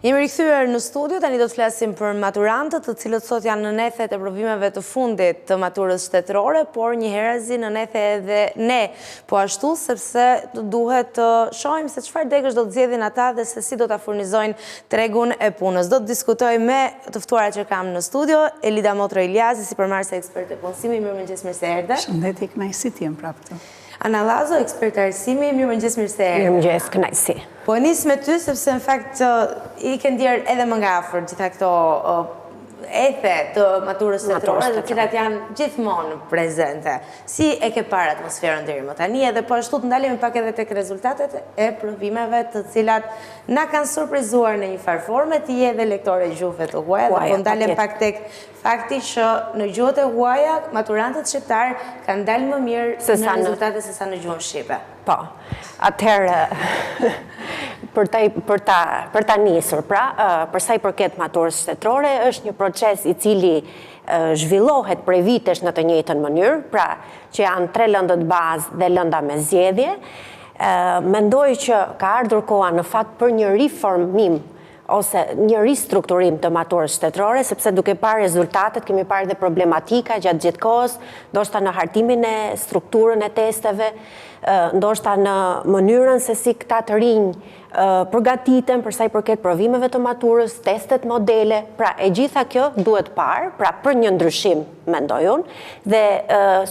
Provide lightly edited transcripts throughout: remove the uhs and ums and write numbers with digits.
Jemi rikthyer në studio, tani do të flasim për maturantët, të cilët sot janë në ethet e provimeve të fundit të maturës shtetërore, por njëherazi në ethe edhe ne, po ashtu sepse duhet të shohim se çfarë degësh do të zgjedhin ata dhe se si do ta furnizojnë tregun e punës. Do të diskutoj me të ftuarat që kam në studio, Elida Motro Iljazi, sipërmarrëse eksperte punësimi, mirëmëngjes, mirë se erdhe. Shëndetje, kënaqësi të jem prapë këtu. Ana Lazo, eksperte arsimi, mirëmëngjes, mirë se erdhe. Mirëmëngjes, kënaqësi. Po e nis me ty sepse në fakt i ke ndjerë edhe më nga afër gjitha këto ethe të maturës shtetërore, të cilat janë gjithmonë prezente. Si e ke parë atmosferën deri më tani edhe po ashtu të ndalemi pak edhe tek rezultatet e provimeve të cilat na kanë surprizuar në një farë forme, ti je edhe lektore e gjuhëve të huaja dhe po ndalem pak tek Fakti që në gjuhët e huaja, maturantët shqiptarë kanë dalë më mirë në rezultate sesa në gjuhën shqipe. Po. Atëherë, për ta për ta për ta nisur, pra, për sa i përket maturës shtetërore, është një proces i cili zhvillohet prej vitesh në të njëjtën mënyrë, pra që janë tre lëndët bazë dhe lënda me zgjedhje. Mendoj që ka ardhur koha në fakt për një riformim ose një ristrukturim të maturës shtetërore, sepse duke parë rezultatet, kemi parë dhe problematika gjatë gjithë kohës, ndoshta në hartimin e strukturën e testeve, ndoshta në mënyrën se si këta të rinj përgatiten për sa i përket provimeve të maturës, testet modele, pra e gjitha kjo duhet parë, pra për një ndryshim, mendoj unë, dhe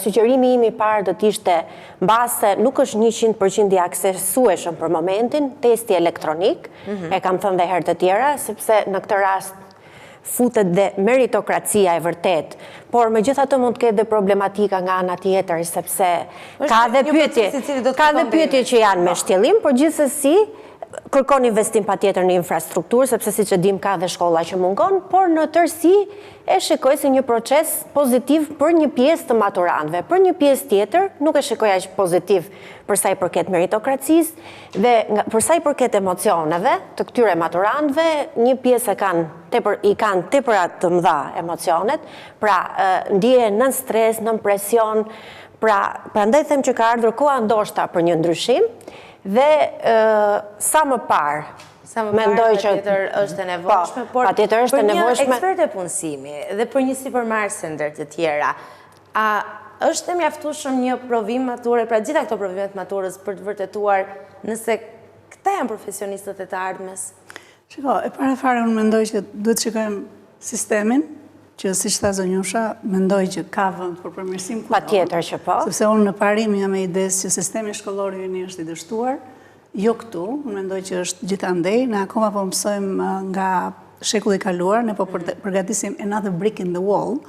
sugjerimi im i parë do të ishte mbase nuk është 100% i aksesueshëm për momentin, testi elektronik, mhm. e kam thënë dhe herë të tjera, sepse në këtë rast futet dhe meritokracia e vërtetë, por megjithatë mund të ketë dhe problematika nga ana tjetër, sepse ka dhe pyetje, ka dhe pyetje që janë me shtjellim, por gjithsesi kërkon investim patjetër në infrastrukturë, sepse siç e dimë ka dhe shkolla që mungon, por në tërësi e shikoj si një proces pozitiv për një pjesë të maturantëve, për një pjesë tjetër nuk e shikoj aq pozitiv për sa i përket meritokracisë dhe për sa i përket emocioneve të këtyre maturantëve, një pjesë e kanë tepër i kanë tepër të mëdha emocionet, pra ndjehen nën stres, nën presion, pra prandaj them që ka ardhur koha ndoshta për një ndryshim dhe sa më parë Sa më parë patjetër është e nevojshme, po, por patjetër është e nevojshme. Për një eksperte punësimi dhe për një sipërmarrëse ndër të tjera, a është e mjaftueshëm një provim mature, pra gjitha këto provime të maturës për të vërtetuar nëse këta janë profesionistët e të ardhmes? Shiko, e para fare unë mendoj që duhet të shikojmë sistemin, që siç tha zonjusha, mendoj që ka vend për përmirësim kudo. Patjetër që po. Sepse unë në parim jam e idesë që sistemi shkollor yni është i dështuar, Jo këtu, unë mendoj që është gjithandej, ne akoma po mësojmë nga shekulli i kaluar, ne po mhm. përgatisim another brick in the wall,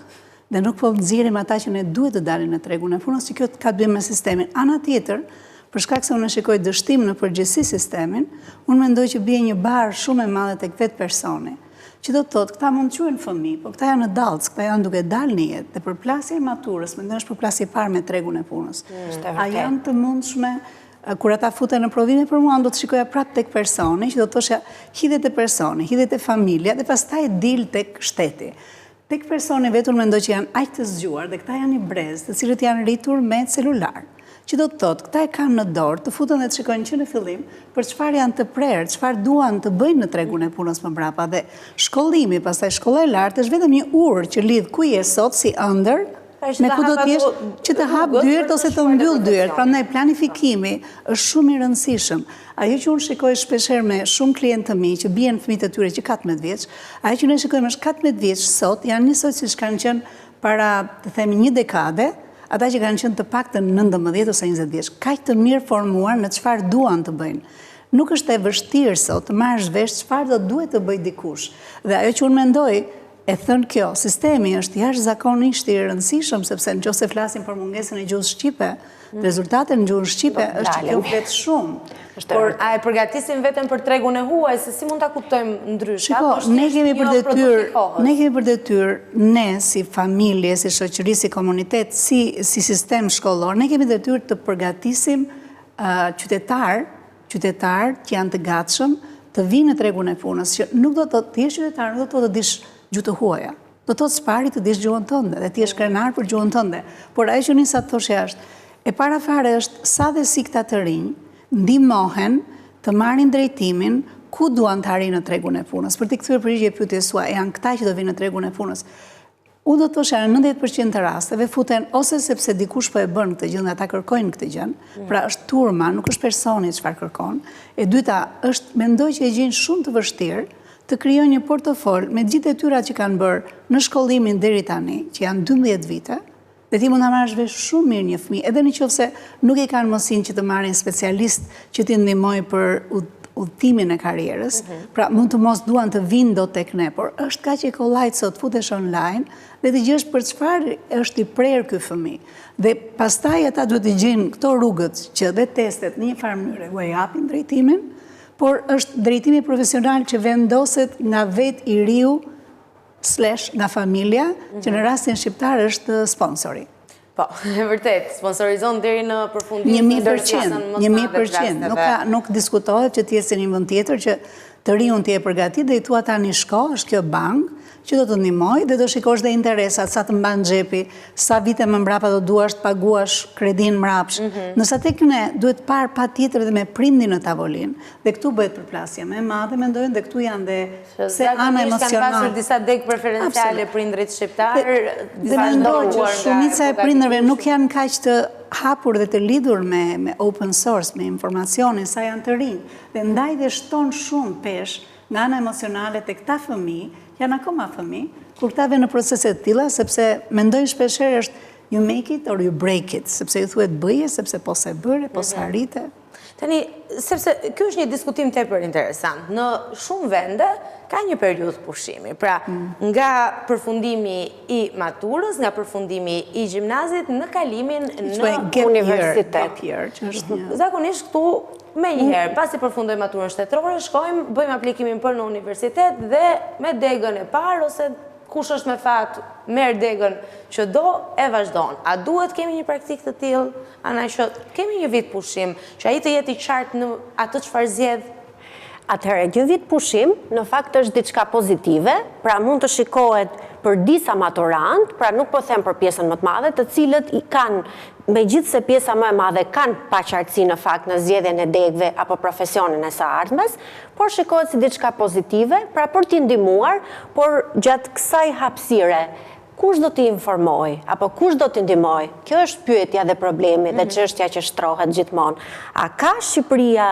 dhe nuk po nxjerrim ata që ne duhet të dalin në tregun e punës, që kjo ka të bëjë me sistemin. Ana tjetër, për shkak se unë e shikoj dështim në përgjithësi sistemin, unë mendoj që bie një barrë shumë e madhe tek vetë personi. Që do të thotë, këta mund të quhen fëmijë, po këta janë adults, këta janë duke dalë në jetë, dhe përplasja e maturës, mendoj është përplasje e parë me tregun e punës. Mm, A janë të mundshme Kur ata futen në provime për mua, unë do të shikoja prapë tek personi, që do të thosha hidhet te personi, hidhet te familja dhe pastaj dil tek shteti. Tek personi vetë unë mendoj që janë aq të zgjuar dhe këta janë një brez, të cilët janë rritur me celular. Që do të thotë, këta e kanë në dorë, të futen dhe të shikojnë që në fillim për çfarë janë të prerë, çfarë duan të bëjnë në tregun e punës më mbrapa dhe shkollimi, pastaj shkolla e lartë është vetëm një urë që lidh ku je sot si ëndërr Me ku do të jesh që të hap dyert ose të mbyll dyert. Prandaj planifikimi është shumë i rëndësishëm. Ajo që unë shikoj shpeshherë me shumë klientë të mi që bien fëmijët e tyre që 14 vjeç, ajo që ne shikojmë është 14 vjeç sot janë njësoj siç kanë qenë para, të themi, një dekade, ata që kanë qenë të paktën 19 ose 20 vjeç, kaq të mirë formuar në çfarë duan të bëjnë. Nuk është e vështirë sot të marrësh vesh çfarë do duhet të bëjë dikush. Dhe ajo që unë mendoj, E thënë kjo, sistemi është jashtëzakonisht i rëndësishëm, sepse në qoftë se flasim për mungesën e gjuhës shqipe, mm. rezultatet në gjuhën shqipe është që kjo flet shumë. Por a e përgatisim veten për tregun e huaj, se si mund ta kuptojmë ndryshe? Shiko, ne kemi për detyrë, ne kemi për detyrë, ne si familje, si shoqëri, si komunitet, si, si sistem shkollor, ne kemi detyrë të përgatisim qytetarë qytetarë që janë të gatshëm të vijnë në tregun e punës, që nuk do të thotë të jesh qytetar, nuk do të thotë të dish gjuhë të huaja. Do të thotë së pari të dish gjuhën tënde dhe të jesh krenar për gjuhën tënde. Por ajo që nisa të thoshja është, e para fare është sa dhe si këta të rinj ndihmohen të marrin drejtimin Ku duan të arrijnë në tregun e punës? Për t'i kthyer përgjigje pyetjes suaj, janë këta që do vinë në tregun e punës. Unë do të thosha në 90% të rasteve futen ose sepse dikush po e bën këtë gjë dhe ata kërkojnë këtë gjë, mm. pra është turma, nuk është personi çfarë kërkon. E dyta është mendoj që e gjejnë shumë të vështirë të krijojnë një portofol me gjithë detyrat që kanë bërë në shkollimin deri tani, që janë 12 vite, Dhe ti mund ta marrësh vesh shumë mirë një fëmijë, edhe në qoftë se nuk e kanë mundësinë që të marrin specialist që t'i ndihmojë për udhëtimin e karrierës, mhm. pra mund të mos duan të vinë dot tek ne, por është kaq e kollajt sot futesh online dhe të gjesh për çfarë është i prerë ky fëmijë. Dhe pastaj ata duhet të gjejnë këto rrugët që dhe testet në një farë mënyre ua japin drejtimin, por është drejtimi profesional që vendoset nga vetë i riu slash nga familja, që në rastin shqiptar është sponsori. Po, e vërtetë, sponsorizon deri në përfundim 1000%, 1000%, nuk ka nuk diskutohet që ti je në një vend tjetër që të riun ti e përgatit dhe i thua tani shko, është kjo bankë që do të ndihmojë dhe do shikosh dhe interesat, sa të mban xhepi, sa vite më mbrapa do duash të paguash kredinë mbrapsht. Mhm. Ndërsa tek ne duhet parë patjetër dhe me prindin në tavolinë. Dhe këtu bëhet përplasja më e madhe, mendoj, dhe këtu janë dhe Se ana emocionale. Kanë pasur disa degë preferenciale prindërit shqiptarë, dhe mendoj që shumica e prindërve nuk janë kaq të hapur dhe të lidhur me, me open source, me informacionin, sa janë të rinj. Dhe ndaj dhe shton shumë peshë nga ana emocionale te këta fëmijë, janë akoma fëmijë, kur këta venë në procese të tilla, sepse mendojnë shpeshherë është you make it or you break it, sepse ju thuhet bëje, sepse po s'e bëre, po s'arrite. Tani, sepse ky është një diskutim tepër interesant. Në shumë vende ka një periudhë pushimi. Pra, mm. nga përfundimi i maturës, nga përfundimi i gjimnazit në kalimin në universitet. Zakonisht këtu menjëherë, pasi përfundojmë maturën shtetërore, shkojmë, bëjmë aplikimin për në universitet dhe me degën e parë ose Kush është me fat, merr degën që do, e vazhdon. A duhet kemi një praktikë të tillë, Ana që kemi një vit pushim, që ai të jetë i qartë në atë çfarë zgjedh? Atëherë, një vit pushim, në fakt është diçka pozitive, pra mund të shikohet për disa maturantë, pra nuk po them për pjesën më të madhe, të cilët i kanë, megjithëse pjesa më e madhe kanë paqartësi në fakt në zgjedhjen e degëve apo profesionin e së ardhmes, por shikohet si diçka pozitive, pra për t'i ndihmuar, por gjatë kësaj hapësire, kush do t'i informojë, apo kush do t'i ndihmojë? Kjo është pyetja dhe problemi dhe mhm. çështja që shtrohet gjithmonë. A ka Shqipëria,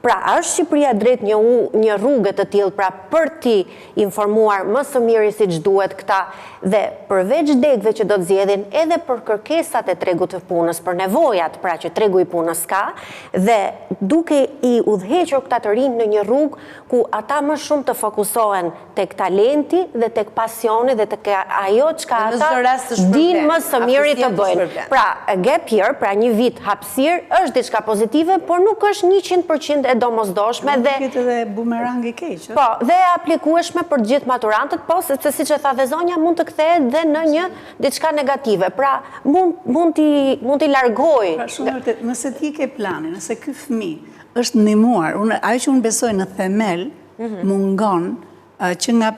pra a është Shqipëria drejt një një rruge të tillë, pra për t'i informuar më së miri siç duhet këta dhe përveç degëve që do të zgjedhin edhe për kërkesat e tregut të punës, për nevojat pra që tregu i punës ka dhe duke i udhëhequr këta të rinj në një rrugë ku ata më shumë të fokusohen tek talenti dhe tek pasioni dhe tek ajo çka ata dinë më së miri të bëjnë. Pra, gap year, pra një vit hapësirë, është diçka pozitive, por nuk është 100% e domosdoshme dhe... Mund të jetë edhe bumerang i keq, ë? Po, dhe e aplikueshme për të gjithë maturantët, po, sepse siç e tha dhe zonja, mund të kthehet dhe në një diçka negative. Pra, mund, mund t'i, mund t'i largojë. Pra, shumë vërtet, nëse ti ke planin, nëse ky fëmijë është ndihmuar, unë, ajo që unë besoj në themel, mhm. mungon që nga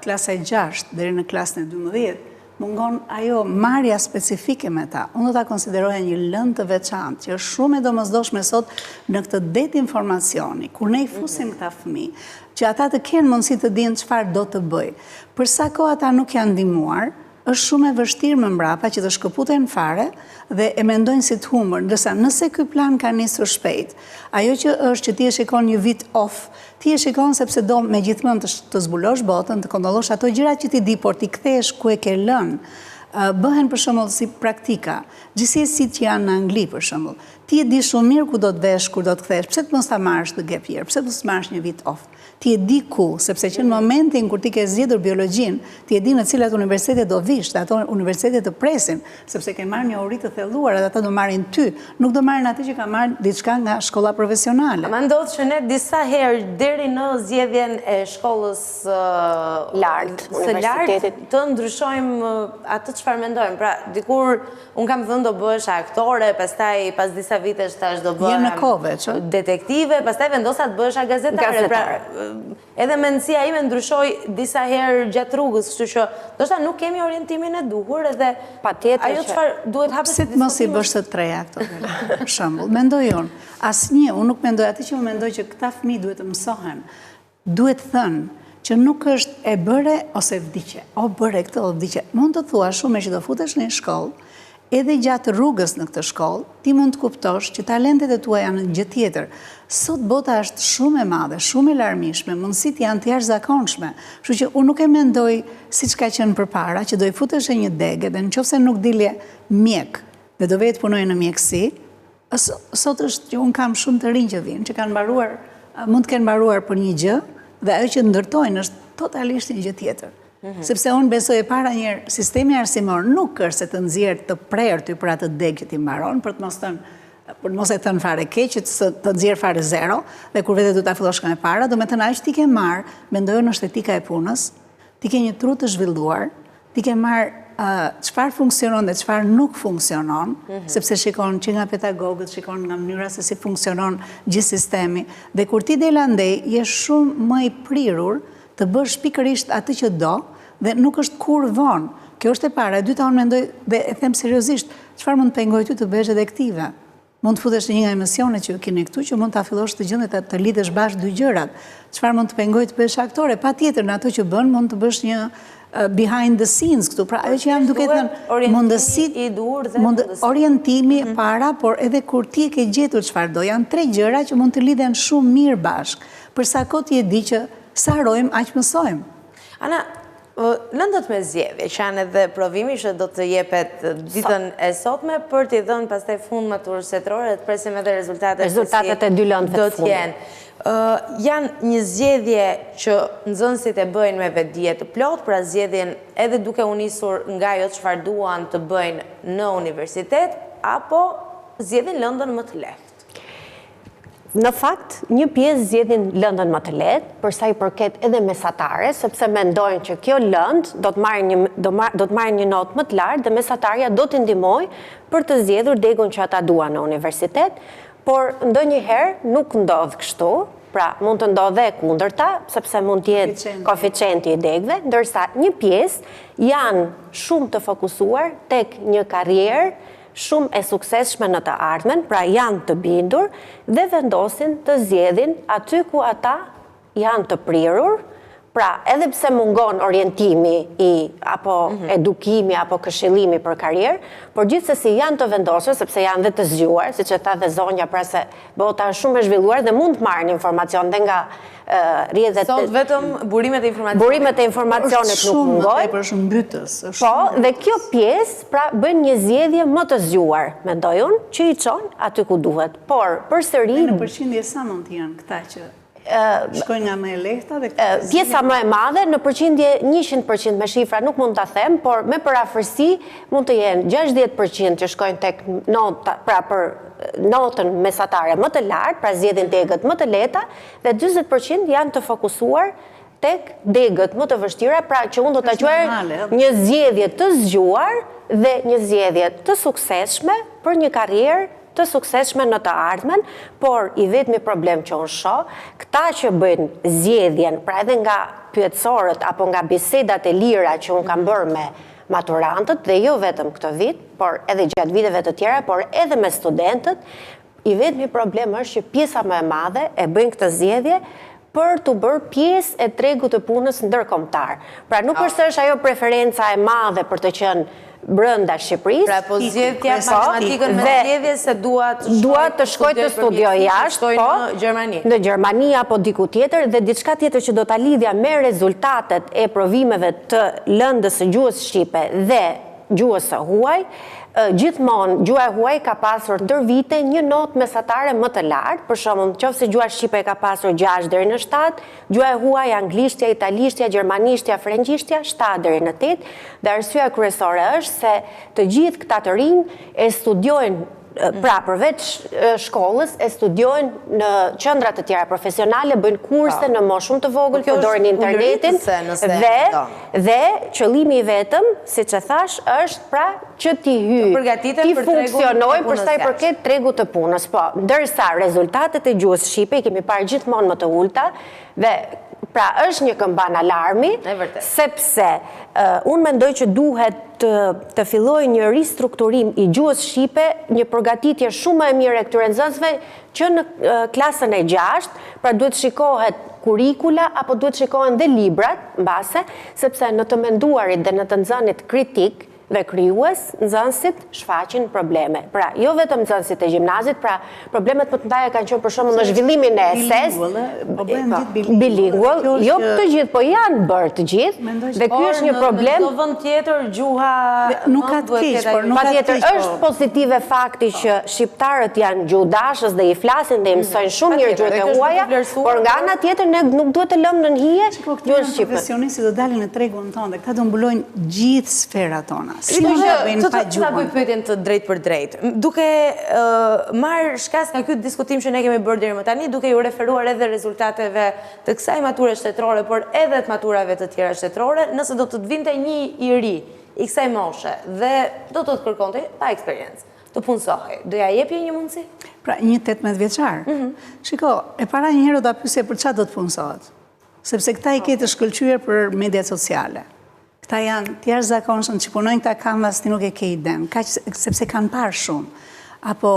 klasa e 6 deri në klasën e 12, mungon ajo marrja specifike me ta. Unë do ta konsideroja një lëndë të veçantë, që është shumë e domosdoshme sot në këtë det informacioni, kur ne i fusim këta fëmijë, që ata të kenë mundësi të dinë çfarë do të bëjë. Për sa kohë ata nuk janë ndihmuar, është shumë e vështirë më mbrapa që të shkëputen fare dhe e mendojnë si të humbur, ndërsa nëse ky plan ka nisur shpejt, ajo që është që ti e shikon një vit off, ti e shikon sepse do me gjithmonë të, të zbulosh botën, të kontrollosh ato gjëra që ti di, por ti kthehesh ku e ke lënë. Bëhen për shembull si praktika, GCSE që janë në Angli për shembull. Ti e di shumë mirë ku do të vesh, kur do të kthehesh, pse të mos ta marrësh the gap year, pse të mos marrësh një vit off? Ti e di ku, sepse që në momentin kur ti ke zgjedhur biologjinë, ti e di në cilat universitete do vish dhe ato universitete të presin, sepse ke marrë njohuri të thelluara dhe ata do marrin ty, nuk do marrin atë që ka marrë diçka nga shkolla profesionale. Ama ndodh që ne disa herë deri në zgjedhjen e shkollës lartë, së lartë, të ndryshojmë atë çfarë mendojmë. Pra, dikur unë kam thënë do bëhesha aktore, pastaj pas disa. sa vitesh thashë do bëhem detektive, pastaj vendosa të bëhesha gazetare. Pra, edhe mendësia ime ndryshoi disa herë gjatë rrugës, kështu që ndoshta nuk kemi orientimin e duhur edhe ajo çfarë duhet hapet Pse të mos i bësh të treja këto, për shembull. Mendoj unë, asnjë, unë nuk mendoj atë që unë mendoj që këta fëmijë duhet të mësohen. Duhet thënë që nuk është e bëre ose vdiqe, o bëre këtë o vdiqe. Mund të thuash shumë që do futesh në një shkollë, edhe gjatë rrugës në këtë shkollë, ti mund të kuptosh që talentet e tua janë në gjë tjetër. Sot bota është shumë e madhe, shumë e larmishme, mundësitë janë të jashtëzakonshme. Kështu që unë nuk e mendoj siç ka qenë përpara, që do i futeshe një dege dhe në qoftë se nuk dilje mjek dhe do veje të punoje në mjekësi, Sot është që unë kam shumë të rinj që vijnë, që kanë mbaruar, mund të kenë mbaruar për një gjë, dhe ajo që ndërtojnë është totalisht një gjë tjetër. Mhm. Sepse unë besoj e para njëherë, sistemi arsimor nuk është se të nxjerr të prerë ty për atë degë që ti mbaron, për të mos thënë, për të mos e thënë fare keq, që të, të nxjerr fare zero, dhe kur vete do ta fillosh nga e para, domethënë ajo që ti ke marrë, mendoj unë është etika e punës, ti ke një tru të zhvilluar, Ti ke marrë çfarë funksionon dhe çfarë nuk funksionon, mhm. sepse shikon që nga pedagogët, shikon nga mënyra se si funksionon gjithë sistemi. Dhe kur ti del andej, je shumë më i prirur të bësh pikërisht atë që do dhe nuk është kurrë vonë. Kjo është e para, e dyta unë mendoj dhe e them seriozisht, çfarë mund të pengojë ty të bëhesh detektive? Mund të futesh në një nga emisionet që ju keni këtu, që mund ta fillosh të gjënë dhe të lidhësh bashkë dy gjërat. Çfarë mund të pengojë të bëhesh aktore? Patjetër në ato që bën mund të bësh një behind the scenes këtu. Pra ajo që jam duke thënë, mundësitë mund orientimi mhm. para, por edhe kur ti e ke gjetur çfarë do, janë tre gjëra që mund të lidhen shumë mirë bashkë. Për sa kohë ti e di që sa rrojmë, aq mësojmë. Ana, Lëndët me zgjedhje, që janë edhe provimi që do të jepet ditën e sotme për t'i dhënë pastaj fund maturës shtetërore dhe të presim edhe rezultatet Rezultatet e dy lëndëve të fundit. Janë një zgjedhje që nxënësit e bëjnë me vetëdije të plotë, pra zgjedhin edhe duke u nisur nga ajo çfarë duan të bëjnë në universitet, apo zgjedhin lëndën më të lehtë. Në fakt, një pjesë zgjedhin lëndën më të lehtë, për sa i përket edhe mesatares, sepse mendojnë që kjo lëndë do të marrë një do marrë do të marrë një notë më të lartë dhe mesatarja do t'i ndihmojë për të zgjedhur degën që ata duan në universitet, por ndonjëherë nuk ndodh kështu, pra mund të ndodhë dhe e kundërta, sepse mund të jetë koeficienti i degëve, ndërsa një pjesë janë shumë të fokusuar tek një karrierë shumë e suksesshme në të ardhmen, pra janë të bindur dhe vendosin të zgjedhin aty ku ata janë të prirur, pra edhe pse mungon orientimi i apo mhm. edukimi apo këshillimi për karrierë, por gjithsesi janë të vendosur sepse janë dhe të zgjuar, siç e tha dhe zonja, pra se bota është shumë e zhvilluar dhe mund të marrin informacion dhe nga rrjetet... Sot vetëm burimet e informacionit. Burimet e informacionit nuk mungojnë. Është shumë tepër, është mbytës. Po, dhe kjo pjesë, pra, bëjnë një zgjedhje më të zgjuar, mendoj unë, që i çon aty ku duhet. Por, përsëri... Në përqindje sa mund të janë këta që shkojnë nga më e lehta dhe këta Pjesa më e madhe, në përqindje 100% me shifra nuk mund ta them, por me përafërsi mund të jenë 60% që shkojnë tek nota, pra për notën mesatare më të lartë, pra zgjedhin degët më të lehta, dhe 40% janë të fokusuar tek degët më të vështira, pra që unë do ta quaja një zgjedhje të zgjuar dhe një zgjedhje të suksesshme për një karrierë të suksesshme në të ardhmen, por i vetmi problem që unë shoh, këta që bëjnë zgjedhjen, pra edhe nga pyetësorët apo nga bisedat e lira që unë kam bërë me maturantët dhe jo vetëm këtë vit, por edhe gjatë viteve të tjera, por edhe me studentët, I vetmi problem është që pjesa më e madhe e bëjnë këtë zgjedhje për t'u bërë pjesë e tregut të punës ndërkombëtar. Pra nuk është se është ajo preferenca e madhe për të qenë brenda Shqipërisë. Pra po zgjedh t'ia po, matematikën me zgjedhje se dua të shkoj dua të shkoj të studioj jashtë, po, në Gjermani. Në Gjermani apo diku tjetër dhe diçka tjetër që do ta lidhja me rezultatet e provimeve të lëndës së gjuhës shqipe dhe gjuhës së huaj, gjithmonë gjuha e huaj ka pasur ndër vite një notë mesatare më të lartë, për shembull, në qoftë se gjuha shqipe e ka pasur 6 deri në 7, gjuha e huaj, anglishtja, italishtja, gjermanishtja, frëngjishtja, 7 deri në 8, dhe arsyeja kryesore është se të gjithë këta të rinj e studiojnë. Pra, përveç shkollës, e studiojnë në qendra të tjera profesionale, bëjnë kurse në moshë shumë të vogël, po përdorin internetin, dhe, dhe qëllimi i vetëm, siç e thashë, është pra që t'i hyjë, t'i funksionojë për sa i përket tregut të punës. Po, ndërsa rezultatet e gjuhës shqipe i kemi parë gjithmonë më të ulëta, dhe pra është një këmbanë alarmi, sepse unë mendoj që duhet të, të fillojë një ristrukturim i gjuhës shqipe, një përgatitje shumë më e mirë e këtyre nxënësve që në klasën e gjashtë, pra duhet shikohet kurikula apo duhet shikohen dhe librat mbase, sepse në të menduarit dhe në të nxënit kritik dhe krijues, nxënësit shfaqin probleme. Pra, jo vetëm nxënësit e gjimnazit, pra problemet më të mëdha kanë qenë për shembull në zhvillimin e esesë, po bëhen gjithë bilingual, jo të gjithë, po janë bërë të gjithë. Dhe ky është një problem. Në çdo vend tjetër gjuha nuk ka të keq, por nuk ka të keq. Patjetër është pozitive fakti që shqiptarët janë gjuhëdashës dhe i flasin dhe i mësojnë shumë mirë gjuhët e huaja, por nga ana tjetër ne nuk duhet të lëmë nën hije gjuhën shqipe. Profesionistë do dalin në tregun tonë dhe këta do mbulojnë gjithë sferat tona. Si mund ta bëjnë pa gjuhën? Ta bëj pyetjen të drejtpërdrejtë. Duke marrë shkas nga ky diskutim që ne kemi bërë deri më tani, duke iu referuar edhe rezultateve të kësaj mature shtetërore, por edhe të maturave të tjera shtetërore, nëse do të të vinte një i ri i kësaj moshe dhe do të të kërkonte pa eksperiencë, të punësohej, do ia jepje një mundësi? Pra, një 18 vjeçar. Mhm. Shiko, e para një herë do ta pyesja për çfarë do të punësohet. Sepse këta i ke të shkëlqyer për mediat sociale. Këta janë të jashtëzakonshëm që punojnë këta Canvas ti nuk e ke idenë, kaq sepse kanë parë shumë. Apo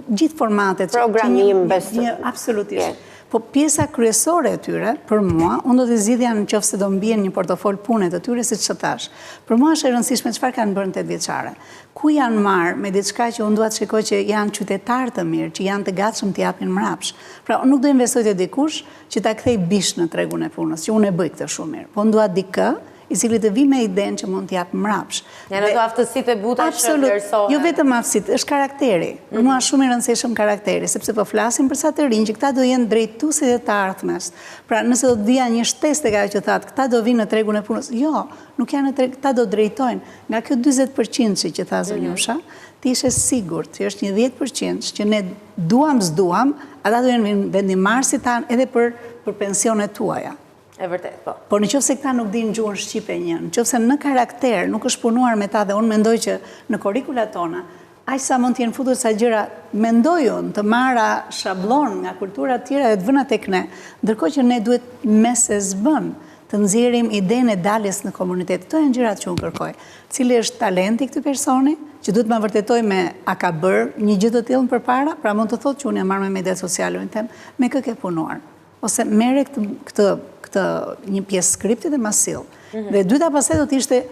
gjithë formatet programim besoj. Një absolutisht. Po pjesa kryesore e tyre, për mua, unë do t'i zgjidhja në qoftë se do më bien një portofol pune të tyre, siç të thashë. Për mua është e rëndësishme çfarë kanë bërë në 8 vjeçare. Ku janë marrë me diçka që unë dua të shikoj që janë qytetarë të mirë, që janë të gatshëm të japin mbrapsht. Pra, unë nuk do investoj te dikush që ta kthej bisht në tregun e punës, që unë e bëj këtë shumë mirë. Po unë dua dikë i cili të vijë me idenë që mund të japë mbrapsht. Janë ato aftësitë e buta që vlerësohen. Jo vetëm aftësitë, është karakteri. Për mua është shumë i rëndësishëm karakteri, sepse po flasim për ca të rinj që këta do jenë drejtuesit e të ardhmes. Pra, nëse do të vija një shtesë tek ajo që thatë, këta do vinë në tregun e punës. Jo, nuk janë në treg, këta do drejtojnë. Nga kjo 40% që tha zonjusha, ti ishe sigurt që është një 10% që ne duam s'duam, ata do jenë vendimmarrësit tanë edhe për për pensionet tuaja. E vërtetë, po. Por në qoftë se këta nuk dinë gjuhën shqipe një, në qoftë se në karakter nuk është punuar me ta dhe unë mendoj që në kurrikulat tona, aq sa mund të jenë futur ca gjëra, mendoj unë, të marra shabllon nga kultura të tjera dhe të vëna tek ne, ndërkohë që ne duhet me se s'bën të nxjerrim idenë e daljes në komunitet. Këto janë gjërat që unë kërkoj. Cili është talenti i këtij personi, që duhet ma vërtetoj me a ka bërë një gjë të tillë më përpara, pra mund të thotë që unë jam marrë me mediat sociale, unë them me kë ke punuar. Ose merre këtë këtë këtë një pjesë skripti dhe ma sill. Mhm. Dhe e dyta pastaj do të ishte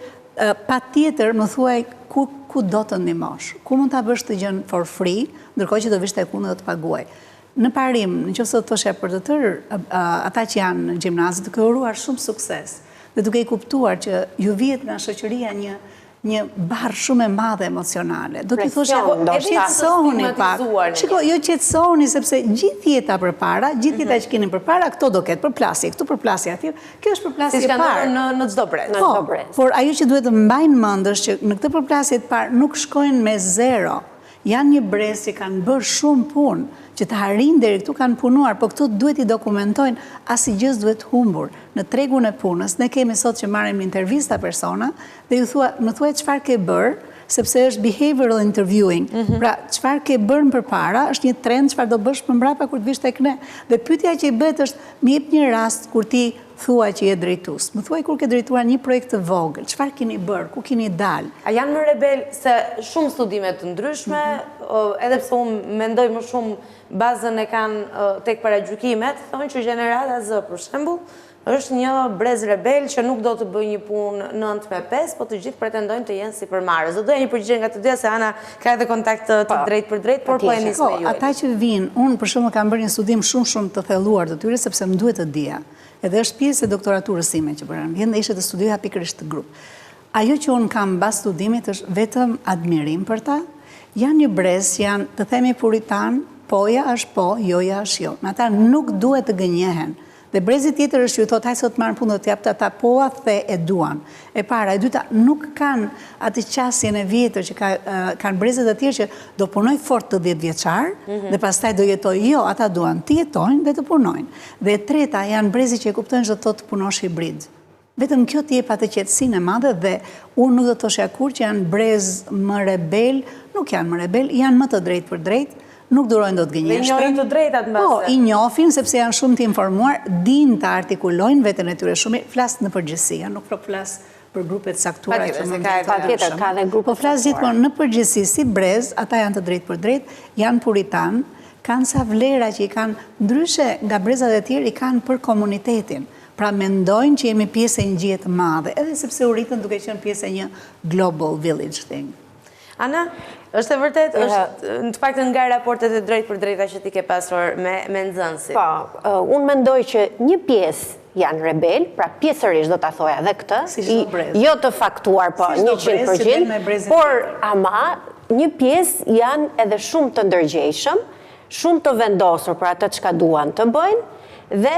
patjetër më thuaj ku ku do të ndihmosh, ku mund ta bësh këtë gjënë for free, ndërkohë që do vish tek unë dhe do të paguaj. Në parim, në qoftë se do të thoshja për të tërë ata që janë në gjimnaz, duke uruar shumë sukses dhe duke i kuptuar që ju vihet nga shoqëria një një barrë shumë e madhe emocionale. Do t'i thoshja, qetësohuni pak. Shiko, jo qetësohuni sepse gjithë jeta përpara, gjithë jeta mhm. që keni përpara, këto do ketë përplasje, këtu përplasje atje. Kjo është përplasje e parë. Në në çdo brez. Po, por ajo që duhet të mbajnë mend është që në këtë përplasje të parë nuk shkojnë me zero. Janë një brez që kanë bërë shumë punë, që të arrijnë deri këtu kanë punuar, po këto duhet t'i dokumentojnë, asgjë s'duhet humbur. Në tregun e punës, ne kemi sot që marrim intervista persona dhe ju thua, më thuaj çfarë ke bërë, sepse është behavioral interviewing. Mhm. Pra, çfarë ke bërë më përpara, është një trend çfarë do bësh më mbrapa kur të vish tek ne. Dhe pyetja që i bëhet është, më jep një rast kur ti thua që je drejtues. Më thuaj kur ke drejtuar një projekt të vogël, çfarë keni bërë, ku keni dalë? A janë më rebel se shumë studime të ndryshme, mhm. edhe pse unë mendoj më shumë bazën e kanë tek paragjykimet, thonë që gjenerata Z për shembull, është një brez rebel që nuk do të bëjë një punë 9 me 5, po të gjithë pretendojnë të jenë sipërmarrës. Do doja një përgjigje nga të dyja se Ana ka edhe kontakt të po, drejtpërdrejtë, por po e nis me ju. Ata që vijnë, unë për shembull kam bërë një studim shumë shumë të thelluar të tyre sepse më duhet të dija. Edhe është pjesë e doktoraturës sime që bëra në Vjenë dhe ishte të studioja pikërisht këtë grup. Ajo që unë kam mbas studimit është vetëm admirim për ta. Janë një brez që janë, të themi puritan, poja është po, joja është jo. Me ata nuk duhet të gënjehen. Dhe brezi tjetër është që ju thotë hajt se do të marr në punë do të jap të ata po ua the e duan. E para, e dyta, nuk kanë atë qasjen e vjetër që ka, kanë brezat e tjerë që do punoj fort të 10 vjeçar mhm. dhe pastaj do jetoj. Jo, ata duan të jetojnë dhe të punojnë. Dhe e treta, janë brezi që e kuptojnë ç'do të thotë të punosh hibrid. Vetëm kjo të jep atë qetësinë e madhe dhe unë nuk do të thoshja kurrë që janë brez më rebel, nuk janë më rebel, janë më të drejtpërdrejtë, nuk durojnë dot gënjeshtrën. Dhe i njohin të drejtat mbase. Po, i njohin sepse janë shumë të informuar, dinë të artikulojnë veten e tyre shumë mirë, flas në përgjithësi, ja, nuk po flas për grupe të caktuara që mund të jenë. Patjetër, ka dhe grupe të caktuara. Po flas gjithmonë në përgjithësi si brez, ata janë të drejtpërdrejtë, janë puritanë, kanë ca vlera që i kanë ndryshe nga brezat e tjerë i kanë për komunitetin. Pra mendojnë që jemi pjesë e një gjëje të madhe, edhe sepse u rritën duke qenë pjesë e një global village thing. Ana, është e vërtetë, është në të paktën nga raportet e drejtpërdrejta që ti ke pasur me me nxënësit. Po, unë mendoj që një pjesë janë rebelë, pra pjesërisht do ta thoja edhe këtë, jo të faktuar po 100%, por ama një pjesë janë edhe shumë të ndërgjegjshëm, shumë të vendosur për atë çka duan të bëjnë dhe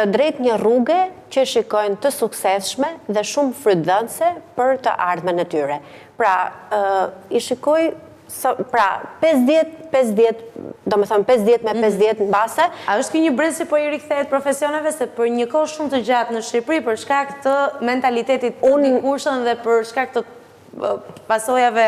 drejt një rruge që shikojnë të suksesshme dhe shumë frytdhënëse për të ardhmen e tyre. Pra, i shikoj pra 50 50, domethënë 50 me 50 mhm. mbase. A është ky një brez që po i rikthehet profesioneve se për një kohë shumë të gjatë në Shqipëri për shkak të mentalitetit të dikurshëm dhe për shkak të pasojave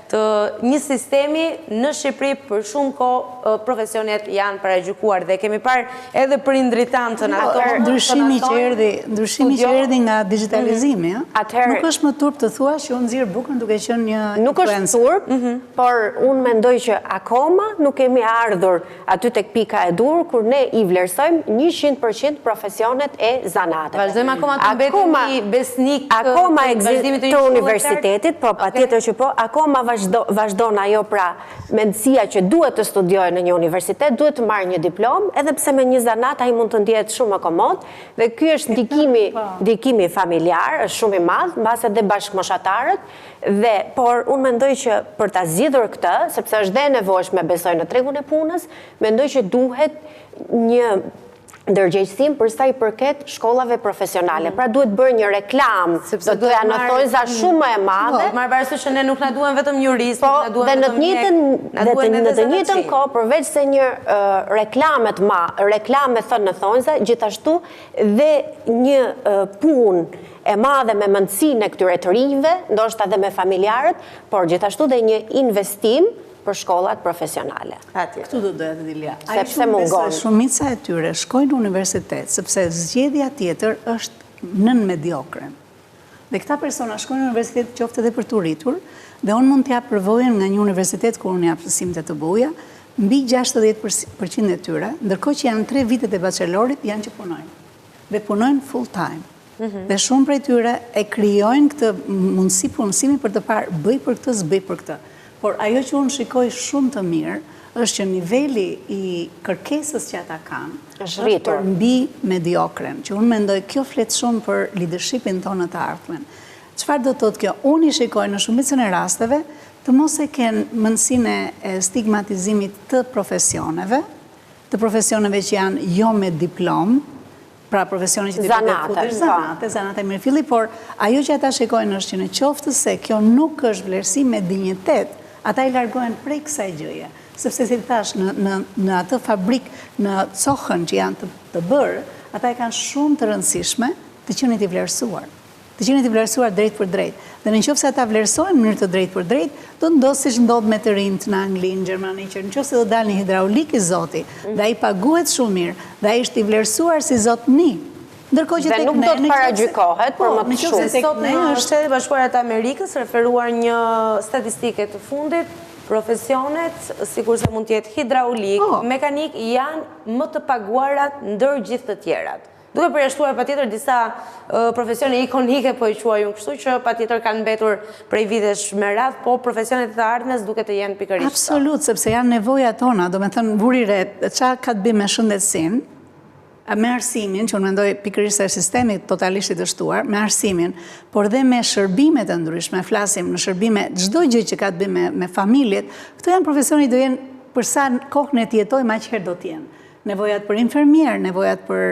të një sistemi në Shqipëri për shumë kohë profesionet janë paragjykuar dhe kemi parë edhe prindërit tanë të na po, thonë ndryshimi që erdhi ndryshimi që erdhi nga digjitalizimi mhm. ë nuk është më turp të thuash që unë nxjerr bukën duke qenë një nuk është turp mhm. por unë mendoj që akoma nuk kemi ardhur Aty tek pika e duhur kur ne i vlerësojmë 100% profesionet e zanateve. Vazhdojmë akoma të mbetemi besnikë të vazhdimit të universitetit, po patjetër që po, akoma vazhdon ajo pra mendësia që duhet të studiojë në një universitet, duhet të marrë një diplomë, edhe pse me një zanat ai mund të ndjehet shumë më komod, dhe ky është ndikimi, po. ndikimi familjar, është shumë i madh, mbase dhe bashkëmoshatarët, Dhe, por unë mendoj që për ta zgjidhur këtë, sepse është dhe e nevojshme besoj në tregun e punës, mendoj që duhet një ndërgjegjësim për sa i përket shkollave profesionale. Mm. Pra duhet bërë një reklamë, do të thoja në thonjëza mm. shumë më e madhe. Po, marrë parasysh që ne nuk na duhen vetëm juristë, po, nuk na duhen vetëm mjekë, na duhen edhe në të njëjtën kohë, përveç se një reklame të ma, reklame thënë në thonjëza, gjithashtu dhe një punë e madhe me mendësinë e këtyre të rinjve, ndoshta dhe me familjarët, por gjithashtu dhe një investim për shkollat profesionale. Patjetër. Këtu do doja të dilja. Sepse mungon. Shumica e tyre shkojnë në universitet, sepse zgjedhja tjetër është nën mediokren. Dhe këta persona shkojnë në universitet qoftë edhe për t'u rritur, dhe unë mund të jap përvojën nga një universitet ku unë jap mësim te TBU-ja, mbi 60% e tyre, ndërkohë që janë 3 vitet e bachelorit, janë që punojnë. Dhe punojnë full time. Mhm. Dhe shumë prej tyre e krijojnë këtë mundësi punësimi për të parë bëj për këtë, s'bëj për këtë. Por ajo që unë shikoj shumë të mirë është që niveli i kërkesës që ata kanë është rritur përmbi mediokren, që unë mendoj kjo flet shumë për leadershipin tonë në të ardhmen. Çfarë do të thotë kjo? Unë i shikoj në shumicën e rasteve të mos e kenë mendësinë e stigmatizimit të profesioneve, të profesioneve që janë jo me diplomë, pra profesione që ti po të futesh, po. zanate, zanate mirëfilli, por ajo që ata shikojnë është që në qoftë se kjo nuk është vlerësim me dinjitet, ata i largohen prej kësaj gjëje, sepse si thashë, në, në, në atë fabrikë, në cohën që janë të, të bërë, ata e kanë shumë të rëndësishme të qenit i vlerësuar. Të qenit i vlerësuar drejtpërdrejt. Dhe në qoftë se ata vlerësohen në mënyrë të drejtpërdrejtë, do të ndodhë siç ndodh me të rinjtë në Angli, në Gjermani, që në qoftë se do dalë një hidraulik i zoti, dhe ai paguhet shumë mirë, dhe ai është i vlerësuar si zotni. Ndërkohë që tek ne, nuk do të paragjykohet për po, më të shumë. Sot në Shtetet e Bashkuara të Amerikës, referuar një statistike të fundit, profesionet, sikurse mund të jetë hidraulik, po. mekanik, janë më të paguarat ndër gjithë të tjerat. Duke përjashtuar patjetër disa profesione ikonike, po i quaj unë kështu, që patjetër kanë mbetur prej vitesh me radhë, po profesionet e të ardhmes duket të jenë pikërisht. Absolut, sepse janë nevojat tona, domethënë vuri re, ça ka të bëjë me shëndetësinë, me arsimin, që unë mendoj pikërisht se sistemi totalisht i dështuar, me arsimin, por dhe me shërbimet e ndryshme, flasim në shërbime çdo gjë që ka të bëjë me, me familjet, këto janë profesione do jenë për sa kohë ne të jetojmë, aq herë do të jenë. Nevojat për infermierë, nevojat për...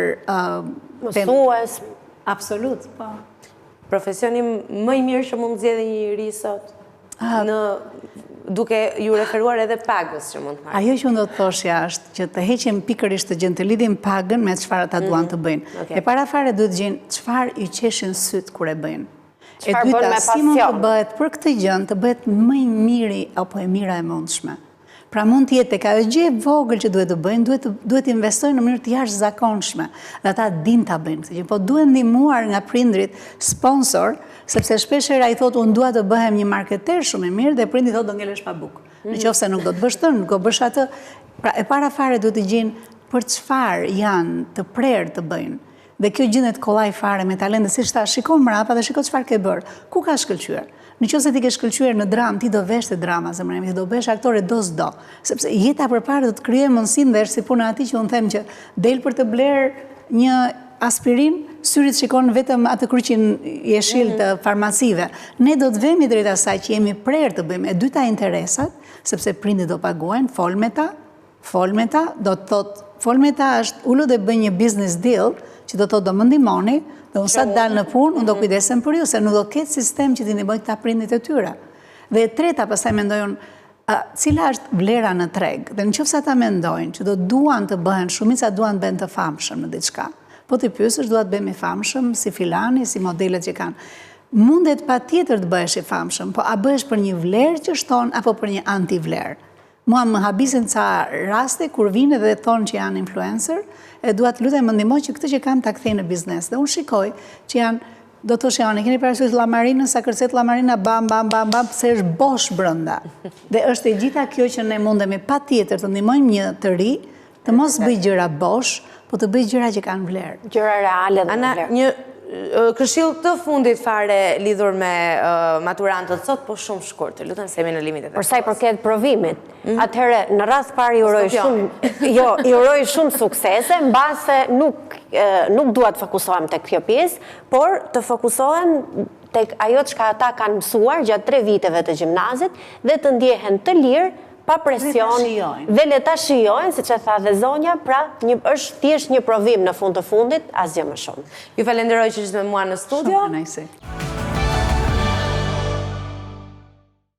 Mësues. Absolut, po. Profesioni më i mirë që mund të zgjedhë një i ri sot, në duke iu referuar edhe pagës që mund të marrë. Ajo që unë do të thoshja është që të heqim pikërisht të gjënë të lidhim pagën me çfarë ata duan mhm. të bëjnë. E para fare duhet të gjejnë çfarë i qeshin sytë kur e bëjnë. E dyta, si mund të bëhet për këtë gjënë, të bëhet më i miri apo e mira e mundshme. Pra mund të jetë tek ajo gjë e vogël që duhet të bëjnë, duhet të duhet të investojnë në mënyrë të jashtëzakonshme. Dhe ata dinë ta bëjnë këtë gjë, po duhen ndihmuar nga prindërit sponsor, sepse shpesh herë ai thotë unë dua të bëhem një marketer shumë i mirë dhe prindi thotë do ngelesh pa bukë. Në qoftë se nuk do të bësh këtë, nuk do bësh atë. Pra e para fare duhet të gjejnë për çfarë janë të prerë të bëjnë. Dhe kjo gjendet kollaj fare me talent dhe siç thashë, shiko mbrapa dhe shiko çfarë ke bërë. Ku ka shkëlqyer? Në qoftë se ti ke shkëlqyer në dramë, ti do vesh te drama, zemra ime, ti do bëhesh aktore do s'do. Sepse jeta përpara do të krijojë mundësinë dhe është si puna e atij që unë them që del për të blerë një aspirinë, syri të shikon vetëm atë kryqin jeshil të farmacive. Ne do të vemi drejt asaj që jemi prerë të bëjmë. E dyta interesat, sepse prindërit do paguajnë, fol me ta, Fol me ta, do të thotë, fol me ta është ulu dhe bëj një business deal, që do të thotë do më ndihmoni, dhe unë sa të dal në punë, unë do mhm. kujdesem për ju, se nuk do ketë sistem që t'i ndihmojë këta prindit e tyre. Dhe e treta, pastaj mendoj unë, cila është vlera në treg? Dhe në qoftë se ata mendojnë që do duan të bëhen, shumica duan të bëhen të famshëm në diçka. Po t'i pyesësh, dua të bëhem i famshëm, si filani, si modelet që kanë. Mundet patjetër të bëhesh i famshëm, po a bëhesh për një vlerë që shton, apo për një antivlerë? Mua më habisin ca raste kur vijnë dhe thonë që janë influencer, e dua të lutem më ndihmo që këtë që kam ta kthej në biznes. Dhe unë shikoj që janë, do të thoshja unë, e keni parasysh llamarinën, sa kërcet llamarina bam bam bam bam, pse është bosh brenda. Dhe është e gjitha kjo që ne mundemi patjetër të ndihmojmë një të ri, Të mos bëjë gjëra bosh, po të bëjë gjëra që kanë vlerë. Gjëra reale dhe me vlerë. Ana, një këshillë të fundit fare lidhur me maturantët sot, po shumë shkurt, të lutem se jemi në limitet e kohës. Për sa i përket provimit, mhm. atëherë në radhë të parë i uroj shumë, jo, i uroj shumë suksese, mbase nuk nuk dua të fokusohem tek kjo pjesë, por të fokusohem tek ajo çka ata kanë mësuar gjatë tre viteve të gjimnazit dhe të ndjehen të lirë pa presion dhe le ta shijojnë, siç e tha dhe zonja, pra një është thjesht një provim në fund të fundit, asgjë më shumë. Ju falenderoj që ishit me mua në studio. Shumë kënaqësi.